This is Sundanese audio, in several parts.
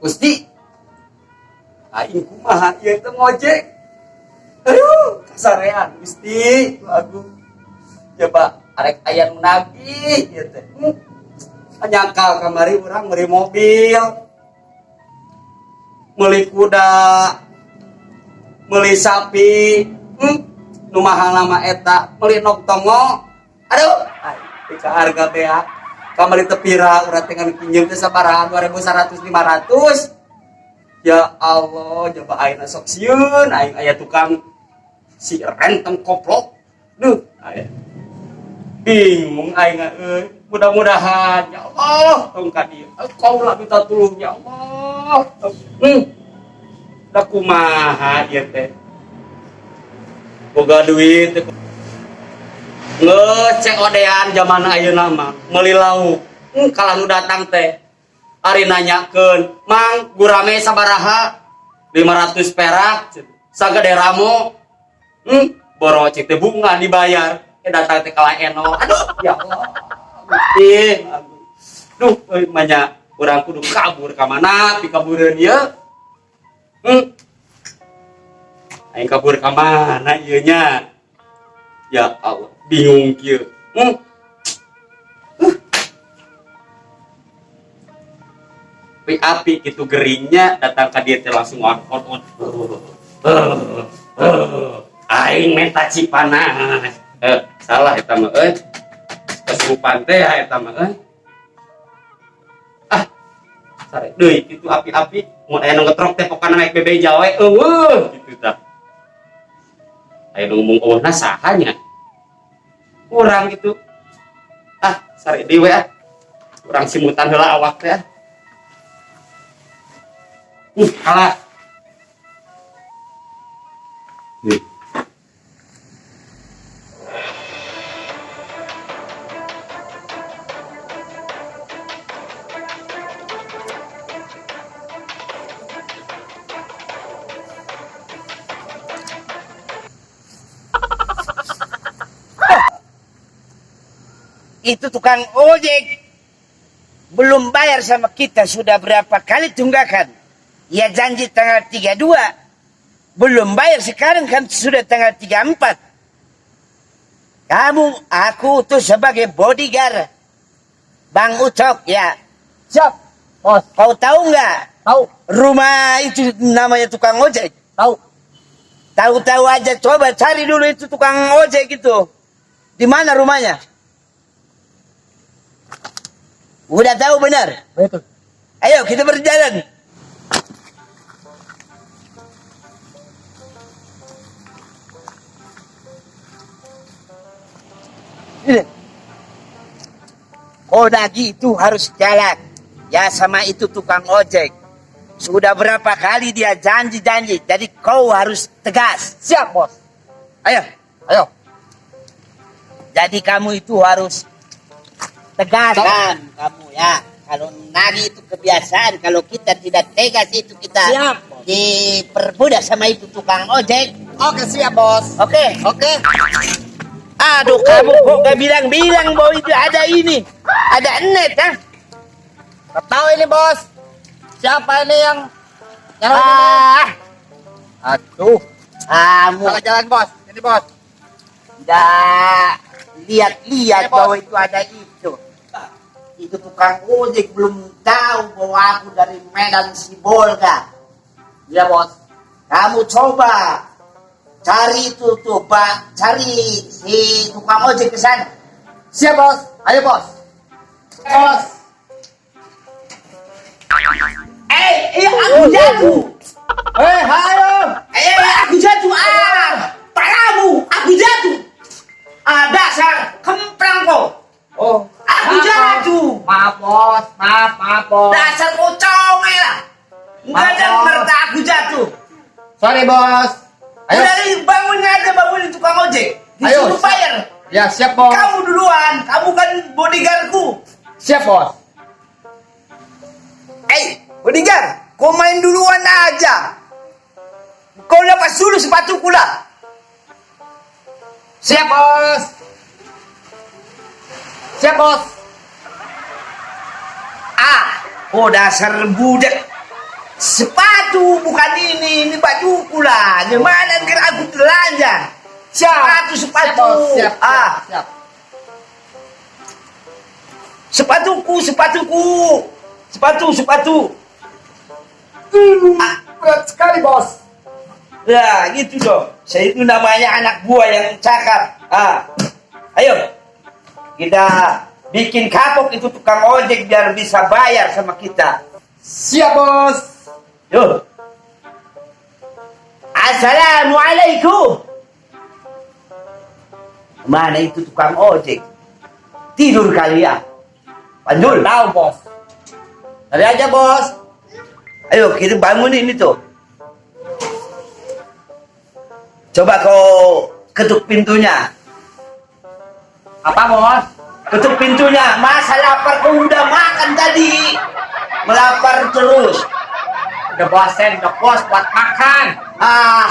Gusti, aing kumaha ieu teh ngojek. Aduh, kasarean Gusti, agung. Coba arek aya nu nagih ieu teh. Nyangkal kamari urang meuli mobil. Meuli kuda, meuli sapi, nu mahal nama eta, meuli nok tongo. Aduh, aing ka harga beak. Kamari teu pira urang teh ngan pinjeum teh sabaraha 2100 500. Ya Allah, coba aing sok sieun, aing aya tukang si renteng koplok. Duh, aya. Bingung aing euy. Mudah-mudahan ya Allah tong ka dieu. Kau lah minta tulung ya Allah. Da kumaha ieu teh? Boga duit teh. Nge-COD-an zaman ayeuna mah, meuli lauk. Kalah nu datang teh. Ari nanyakeun, "Mang, gurame sabaraha?" 500 perak, sagede ramo. Boro cik teh bunga dibayar. Datang teh kalah eno. Aduh, ya Allah. Gusti. Duh, euy manya urang kudu kabur ka mana? Pikabureun ieu. Aing kabur ka mana ieu nya? Ya Allah, bingung kieu. Api-api gitu geringnya datang ka dieu teh langsung on on on. Aing minta cipanas. Salah eta mah euy. Kesurupan teh ya eta mah euy. Ah. Sare deui kitu api-api mun aya nu ngetrok teh pokona naik bebe jawe eueuh kitu tah. Aya nu ngomong eueuhna saha nya? Urang gitu. Ah, sare deui we ah. Urang simutan heula awak teh ah. Kalah. Nih. Itu tukang ojek belum bayar sama kita sudah berapa kali tunggakan. Ya janji tanggal 32 belum bayar, sekarang kan sudah tanggal 34. Kamu, aku tuh sebagai bodyguard Bang Ucok ya. Siap, bos. Kau tahu nggak? Tahu. Rumah itu namanya tukang ojek. Tahu. Tahu-tahu aja, coba cari dulu itu tukang ojek itu. Di mana rumahnya? Udah tahu benar? Betul. Ayo kita berjalan. Ini. Kodagi itu harus jalan. Ya sama itu tukang ojek. Sudah berapa kali dia janji-janji. Jadi kau harus tegas. Siap, bos. Ayo. Ayo. Jadi kamu itu harus tegas kan kamu ya. Kalau nagih itu kebiasaan. Kalau kita tidak tegas itu kita siap, bos. Diperbudak sama itu tukang ojek. Oke, siap, bos. Oke. Oke. Aduh, kamu kok gak bilang-bilang bahwa itu ada ini. Ada net, ha? Gak tahu ini, bos. Siapa ini yang ah. Aduh. Kamu. Salah jalan, bos. Ini, bos. Tidak lihat-lihat bahwa itu ada itu. Itu tukang ojek belum tahu bahwa aku dari Medan Sibolga. Iya, bos. Kamu coba cari itu tuh, Pak. Cari si tukang ojek ke sana. Siap, bos. Ayo, bos. Bos. Aku jatuh. Ayo. Aku jatuh. Ah, palamu, aku jatuh. Ah, dasar kemplang kau. Oh, aku jatuh. Maaf, bos. Maaf, maaf, bos. Dasar kau comel lah. Enggak ada merta aku jatuh. Sorry, bos. Ayo. Udah bangun aja, bangunin tukang ojek. Disuruh ayo, bayar. Ya, siap, bos. Kamu duluan, kamu kan bodyguardku. Siap, bos. Bodyguard, kau main duluan aja. Kau lepas dulu sepatuku lah. Siap, bos. Siap, bos. Ah, kau dasar budak. Sepatu bukan ini bajuku lah. Gimana kan aku telanjang? Siap. Sepatu, sepatu. Siap, Bos. Siap, siap, Ah. siap. Sepatuku, sepatuku. Sepatu, sepatu. Ah, berat sekali, Bos. Ya, gitu dong. Saya itu namanya anak buah yang cakap. Ah. Ayo. Kita bikin kapok itu tukang ojek biar bisa bayar sama kita. Siap, Bos. Yuk. Assalamualaikum. Mana itu tukang ojek? Tidur kali ya. Pandul. Tahu, Bos. Tadi aja, Bos. Ayo kita bangunin itu. Coba kau ketuk pintunya. Apa, Bos? Ketuk pintunya. Masa lapar kau udah makan tadi. Melapar terus. Udah bawa sendok, Bos, buat makan. Ah,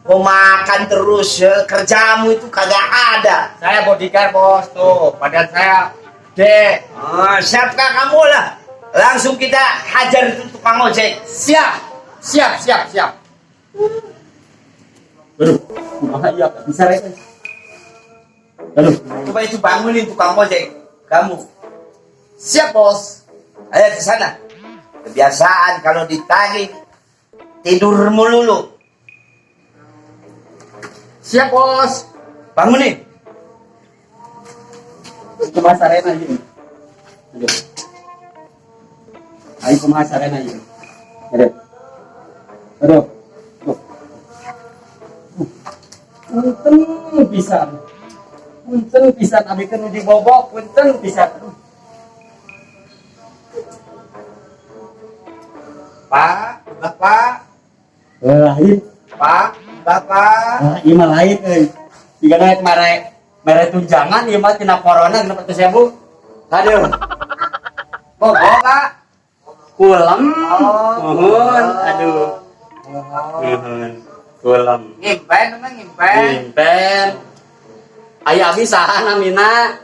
kau makan terus ya. Kerjamu itu kagak ada. Saya bodyguard, Bos, tuh. Badan saya gede. Ah, siapkah kamu lah? Langsung kita hajar itu tukang ojek. Siap. Siap, siap, siap. Aduh, kumaha ieu bisa rek. Aduh, Coba itu bangunin tukang ojek. Kamu, Siap, Bos. ayo ke sana. Kebiasaan kalau ditagih tidur mulu lu. Siap, Bos. Bangunin. Kumaha sarena ieu? Aduh. Aing kumaha sarena ieu? Aduh. Aduh. Aduh. Punten pisan. Punten pisan abi teh nuju bobok, punten pisan. Aduh. Pak, Bapak, Lain. Pak, Bapak. Ah, ieu mah lain euy. Jika naik mere mere tunjangan ieu mah tina corona 600.000. Aduh. Bobo, Pak. Kulem. Oh. Nuhun, aduh. Oh. Nuhun. Kulem. Ngimpen, emang ngimpen. Impen. Aya abi saha namina?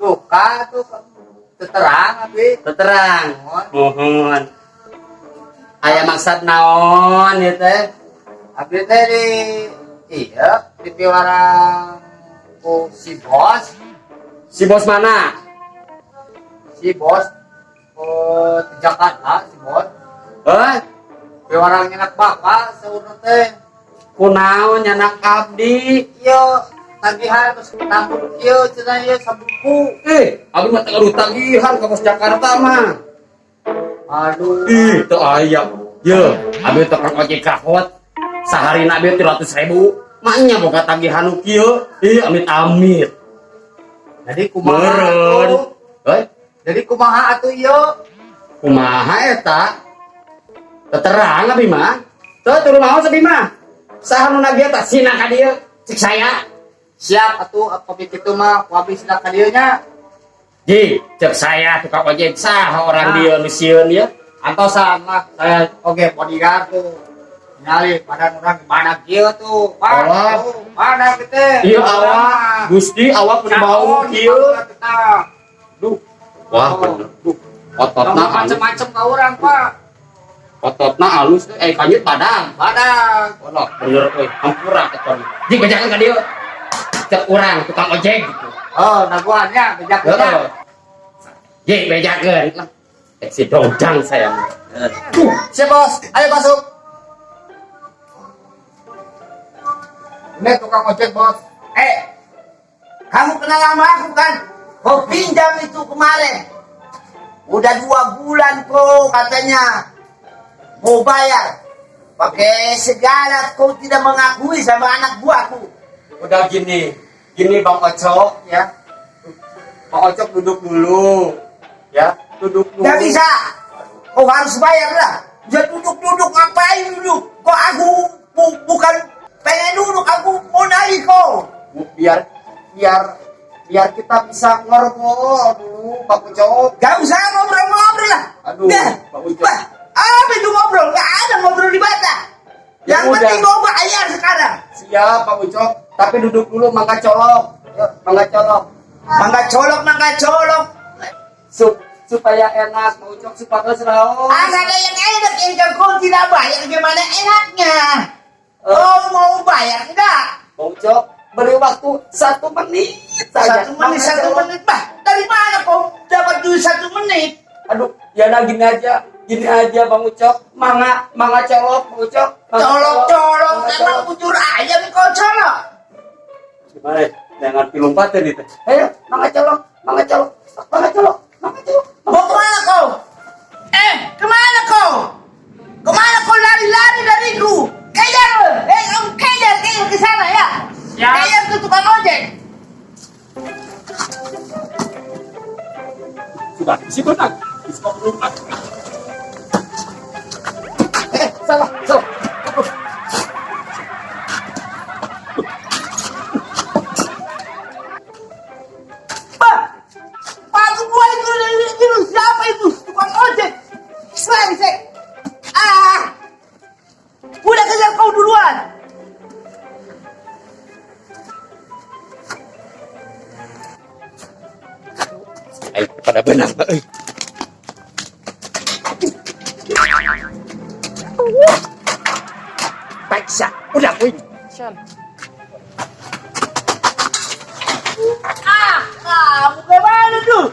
Duka tuh teterang abi. Teterang. Nuhun. Nuhun. Aya maksad naon ieu teh? Abi teh di iya di piwarang ku si bos, Si bos mana? si bos oh, di Jakarta si bos. Eh, Piwarang nyenak bapak saurna teh. Kunaon nyanak abdi? Iya, tagihan terus nanggung ieu cenah ieu sabuku. Abdi mah teu tagihan ka bos Jakarta mah. Aduh. Ih, teu aya. Ye, abdi tukang ojek kahot. Saharina abdi 300.000. Maknya boga tagihan nu kieu. Ih, amit-amit. Jadi kumaha Meureun. atuh? Heuh, Jadi kumaha atuh ieu? Kumaha eta? Teterang abi mah. Teu turun naon abi mah. Saha nu nagih eta sina ka dieu? Cek saya. Siap atuh apa kitu mah ku abi sina ka dieu nya. Ji, cek saya tukang ojek saha orang Nah. dieu nu sieun ya. Antosan lah saya oke bodyguard tuh. Nyali badan orang gimana kieu tuh. Pak, Alah. tuh, mana kitu? Iya awak, Gusti awak kudu bau kieu. Duh. Wah, bener. Duh. Ototna alus, macem-macem ka urang, Pak. Ototna alus kanjut padang. Badan. Walah, bener euy, hampura eta. Ji bejakeun ka dieu. Cek urang tukang ojek gitu. Oh, naguhannya bejakeun. Heeh. Ji bejakeun lah. Si dojang saya. Duh, Siap, Bos. Ayo masuk. Ini tukang ojek, Bos. Kamu kenal sama aku kan? Kau pinjam itu kemarin. Udah 2 bulan kau katanya mau bayar. Pakai segala kau tidak mengakui sama anak buahku. Udah gini, gini Bang Ocok ya. Bang Ocok duduk dulu, ya, duduk dulu. Nggak bisa. Kau harus bayar lah. Jangan duduk-duduk, ngapain duduk? Kok aku bukan pengen duduk, aku mau naik kau. Biar kita bisa ngobrol dulu, Bang Ucok. Gak usah ngobrol-ngobrol lah. Aduh, Dah. Bang Ucok. Bah, apa itu ngobrol? Gak ada ngobrol di bata. Ya Yang udah. penting kau bayar sekarang. Siap, Bang Ucok. Tapi duduk dulu, mangga colok. Yuk, mangga colok. Mangga colok, mangga colok. Sup, Supaya enak, Mang Ucok supados raos. Ah, nggak ada yang enak ini kan kau tidak bayar gimana enaknya? Oh, mau bayar enggak? Mang Ucok, beri waktu 1 menit saja. 1 menit, Mangga 1 colok. menit, bah. Dari mana kau dapat duit 1 menit? Aduh, ya udah gini aja. Gini aja Bang Ucok, mangga mangga colok Bang Ucok. Mangga. Colok, colok, Mangga emang colok. bujur ayam kau colok. Gimana ya? Jangan pilumpatin itu. Ayo, mangga colok, mangga colok, mangga colok, mangga colok. Mau kemana kau? Eh, kemana kau? Kemana kau lari-lari dariku? Kejar! Eh, kamu kejar, kejar ke sana ya. Siap. Kejar ke tukang ojek. Sudah, si benang. Bisa melompat. Eh, salah, salah. Bang, sepatu gua itu itu siapa itu? Tukang ojek. Brengsek. Ah. Udah kejar kau duluan. Ayo, pada benang, Pak. Eh. Baik, udah, wih. Ah, kamu gimana tuh?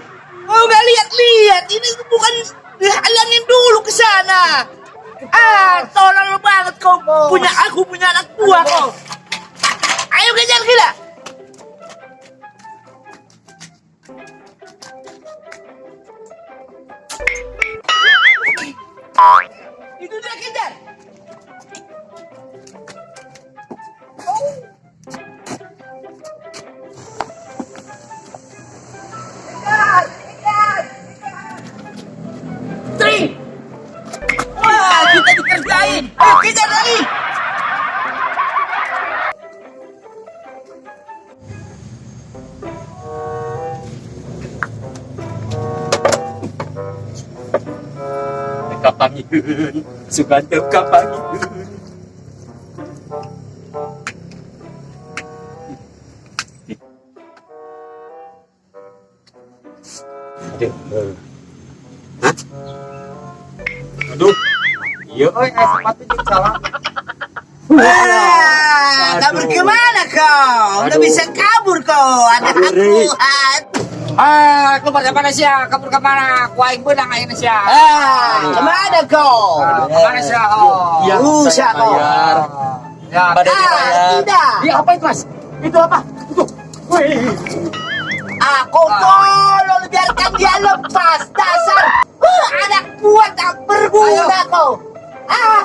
Kau nggak lihat-lihat? Ini bukan dihalangin dulu ke sana. Ah, tolol banget kau. Punya aku punya anak buah kau. Ayo kejar kita. Itu dia kejar. Kejar, kejar, kejar. Tring. Wah, kita dikerjain. Ayo kejar lagi. Kapangiheun, sugan teu kapangiheun. Aduh. Hah? Aduh. Iya euy, aya sepatu jeung salah. Wah, kabur Aduh. kemana kau? Udah Aduh. bisa kabur kau. Ada Kabur, aku. Ri. Ah, keluar dari mana sia? Kabur ke mana? Ku aing beunang ayeuna sia. Ah, kemana kau? Ah, kemana sia? Oh. Iya, Rusak saya kau. bayar. Ya. Badai Ah, dibayar. tidak. Iya, apa itu, Mas? Itu apa? Itu. Wih. Aku tolong biarkan dia lepas. Dasar anak buah tak berguna kau. Ah,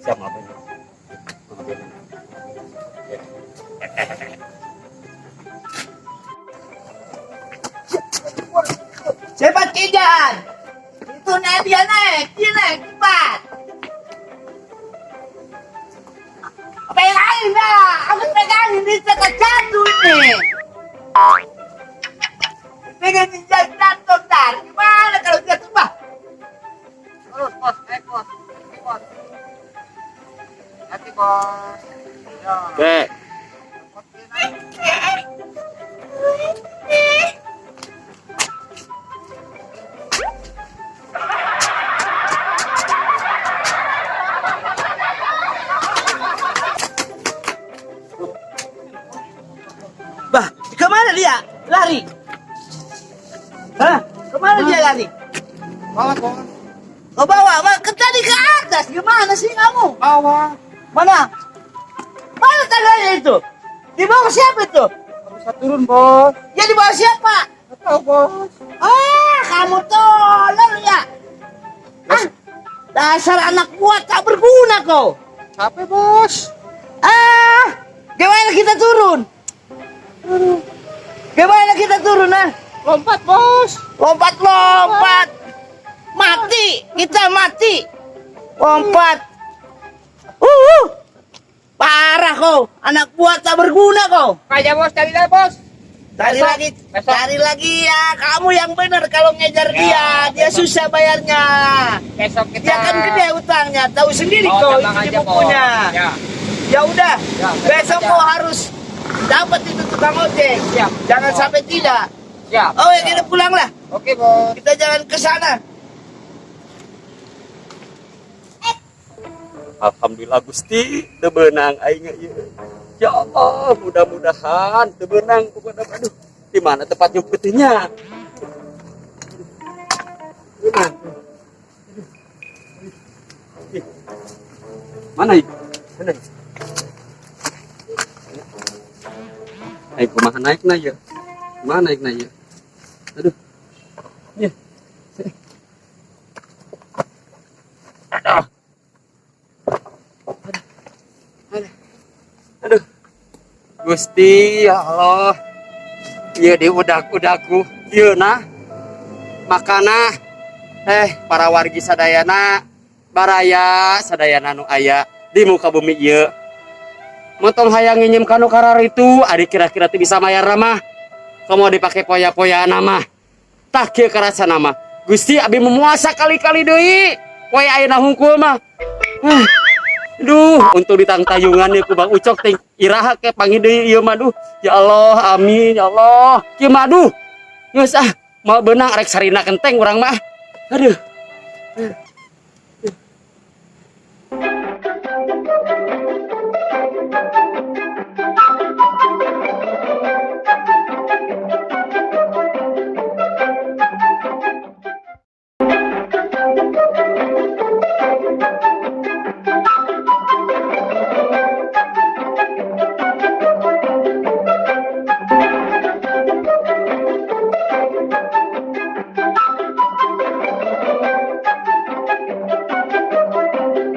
Sama apa ini? Cepat kejar. Itu naik dia naik, dia naik cepat. Pegangin dah, aku pegangin bisa jatuh ini. Pegangin jatuh ntar. Gimana kalau jatuh bah? Terus bos, naik bos. Naik bos. Hati bos. Ya. Oke. Bos, dia naik. Bah, kemana dia? Lari. Hah? Kemana dia lari? Bawah bos. Ke bawah, bah, ke tadi ke atas. Gimana sih kamu? Bawah. Mana? Mana tangganya itu? Di bawah siapa itu? Nggak bisa turun bos. Ya di bawah siapa? Nggak tahu bos. Ah, kamu tolol ya. Ah, dasar anak buah tak berguna kau. Capek bos. Ah, gimana kita turun? Gimana kita turun ah? Lompat bos. Lompat-lompat. Mati, kita mati. Lompat. Parah kau, anak buah tak berguna kau. Kayak bos, cari dah bos. Cari Besok, lagi, besok. cari lagi ya. Kamu yang benar kalau ngejar Ya, dia, dia besok. susah bayarnya. Besok kita. Dia kan gede utangnya, tahu sendiri Oh, kau tenang itu aja, bos. bukunya. Ya. Ya udah, Ya, besok besok aja. kau harus Dapat itu tukang ojek. Siap. Jangan sampai tidak. Siap. Oh ya, kita pulang lah. Oke, Bos. Kita jangan ke sana. Alhamdulillah Gusti, teu beunang aing ieu. Ya Allah, mudah-mudahan teu beunang pokokna. Aduh, di mana tempat nyumputnya? Beunang. Ih. Mana ieu? Mana ieu? Aing kumaha naikna ieu? Kumaha naikna ieu? Aduh. Ih. Aduh. Aduh. Gusti, ya Allah. Ieu di udak-udakku. Ieu nah. Makana para wargi sadayana, baraya sadayana nu aya di muka bumi ieu. Montong hayang nginjem kanu kararitu, ari kira-kira teu bisa mayar mah. Komo dipake poya-poya mah. Tah kieu karasana mah. Gusti, abi memuasa kali-kali deui. Poe ayeuna hungkul mah. Duh, untuk ditangtayungan ku Bang Ucok teh iraha ke panggih deui ieu mah, duh. Ya Allah, amin ya Allah. Kieu mah, duh. Geus ah, mau beunang rek sarina kenteng urang mah. Aduh.